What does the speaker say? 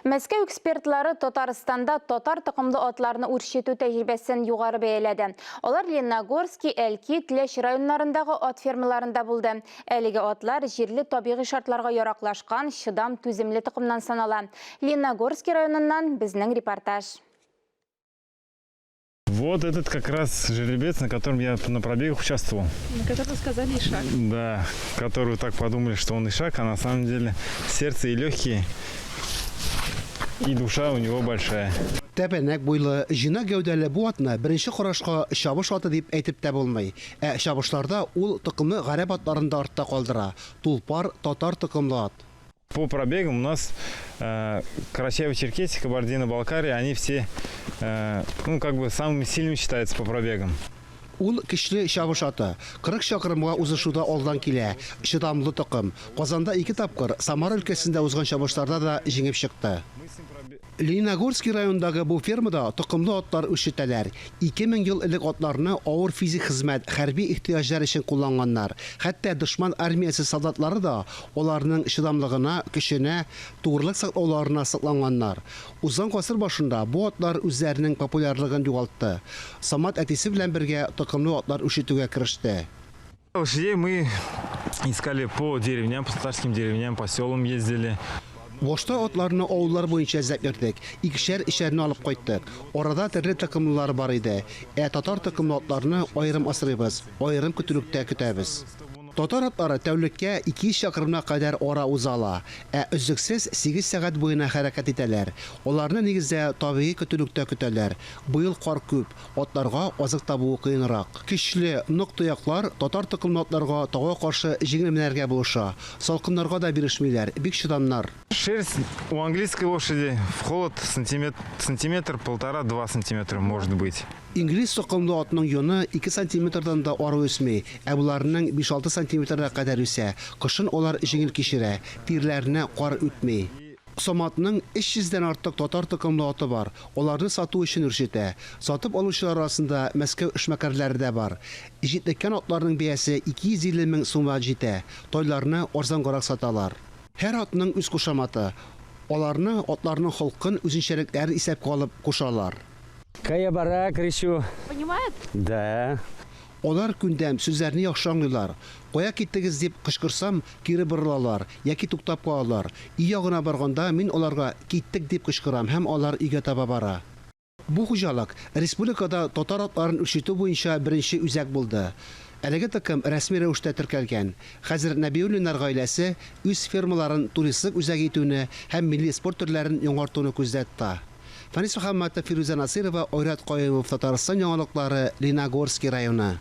Мәскәү экспертлары Татарстанда татар токымлы атларны үрчетү тәҗрибәсен югары бәяләде. Алар Лениногорски, Әлки, Теләч районнарындагы ат фермаларында булды. Әлеге атлар җирле табигый шартларга яраклашкан, чыдам, түземле токымнан санала. Лениногорски районыннан безнең репортаж. Вот этот как раз жеребец, на котором я на пробегах участвовал. На котором сказали Ишак. Да, которую так подумали, что он Ишак, а на самом деле сердце и легкие, и душа у него большая. Тәбәнәк буйлы, җыйнак гәүдәле бу атны беренче карашка чабыш аты дип әйтеп тә булмый. Ә чабышларда ул токымлы гарәп атларын да артта калдыра. Тулпар, татар токымлы ат. По пробегам у нас э, Карачаево-Черкесия, Кабардино-Балкария, они все, э, ну, как бы самыми сильными считаются по пробегам. Ул көчле чабыш аты. 40 чакрымга узышуда алдан килә. Чыдамлы токым. Казанда ике тапкыр, Самара өлкәсендә узган чабышларда да җиңеп чыкты. Лениногорский районындагы бу фермада токымлы атлар үрчетәләр. 2000 ел элек атларны авыр физик хезмәт, хәрби ихтыяҗлар өчен кулланганнар. Хәтта дошман армиясе солдатлары да аларның чыдамлыгына, көченә, тугрылык саклауларына сокланганнар. Узган гасыр башында бу атлар үзләренең популярлыгын югалтты. Самат әтисе белән бергә токымлы атлар үрчетүгә кереште. Лошадей мы искали по деревням, по татарским деревням, по селам ездили. Башта атларны авыллар буенча эзләп йөрдек. Икешәр өчәрне алып кайттык. Арада төрле токымлылары бар иде. Ә татар токымлы атларны аерым асрыйбыз, аерым көтүлектә көтәбез. Татар атлары тәүлеккә 200 чакрымга кадәр ара уза ала, ә өзлексез сигез сәгать буена хәрәкәт итәләр. Аларны нигездә табигый көтүлектә көтәләр. Быел кар күп, Атларга азык табуы кыенрак. Көчле, нык тояклар татар токымлы атларга тауга каршы җиңел менәргә булыша. Салкыннарга да бирешмиләр, бик чыдамнар. Шерсть у английской лошади в холод сантиметр, сантиметр, полтора, два сантиметра может быть. Инглиз токымлы атның йоны ике сантиметрдан да ары үсми, ә боларының биш-алты сантиметрга кадәр үсә. Кышын алар җиңел кичерә, тиреләренә кар үтми. Саматның 300 дән артык татар токымлы аты бар. Аларны сату өчен үрчетә. Сатып алучылар арасында Мәскәү эшмәкәрләре дә бар. Җитлеккән атларның бәясе 250 мең сумга җитә. Тайларны арзангарак саталар. Һәр атның үз кушаматы. Аларны атларның холкын, үзенчәлекләрен исәпкә алып кушалар. Кая бара, кричу. Понимает? Да. Алар күндәм, сүзләрне яхшы аңлыйлар. Кая киттегез дип кычкырсам, кире борылалар яки туктап калалар. Өй ягына барганда, мин аларга киттек дип кычкырам һәм алар өйгә таба бара. Бу хуҗалык республикада татар атларын үрчетү буенча беренче үзәк булды. Әлеге токым рәсми рәвештә теркәлгән. Хәзер Нәбиуллиннар гаиләсе үз фермаларын туристлык үзәге итүне һәм милли спорт төрләрен яңартуны күздә тота. Фәнис Мөхәммәтов, Фирүзә Насыйрова, Айрат Каюмов, Татарстан яңалыклары, Лениногорский районы.